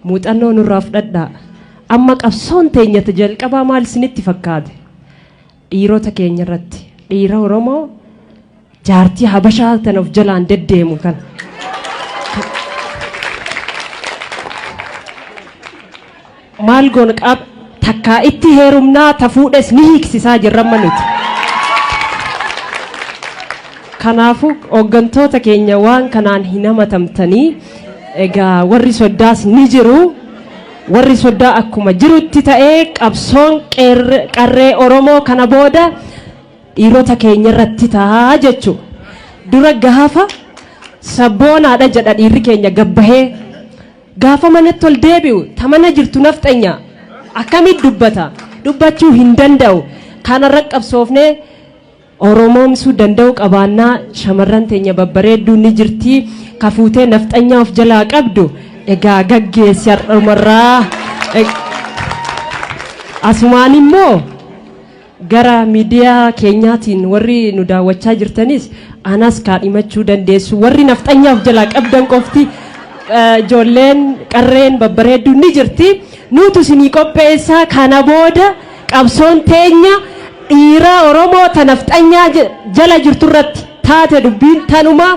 Muuxannoo nurraa fudhadhaa. Amma qabsoon teenya ta jalqabaa maal isinitti fakkaate? Dhiirota keenya irratti. Dhiira Oromoo jaartii Habashaa tana of jalaan deddeemu kana. Maal goona qaab takkaa itti heerumnaa ta fuudhes ni hiiksisaa jirra amma nuti. Kanaafuu hooggantoota keenya waan kanaan hin hamatamtanii egaa warri soddaas ni jiru. Warri soddaa akkuma jirutti ta'ee qabsoon qarree Oromoo kana booda dhiirota keenya irratti ta'a jechuudha. Dura gaafa sabboonaadha jedha dhiirri keenya gabbahee gaafa manatti ol deebi'u ta mana jirtu nafxanya akkamitti dubbata dubbachuu hin danda'u. Kanarra qabsoofnee Oromoomsuu danda'u qabaannaa shamarran teenya babbareedduun ni jirti ka fuutee nafxanyaa of jalaa qabdu egaa gaggeessi har'umarraa. Asumaan immoo gara miidiyaa keenyaatiin warri nu daawwachaa jirtanis anas kaadhimachuu dandeessu warri nafxanyaa of jalaa qabdan qofti ijoolleen qarreen babbareedduun ni jirti nuutu isinii qopheessaa kana booda qabsoon teenya dhiira Oromoo ta nafxanyaa jala jirtu irratti taate dubbiin tanuma.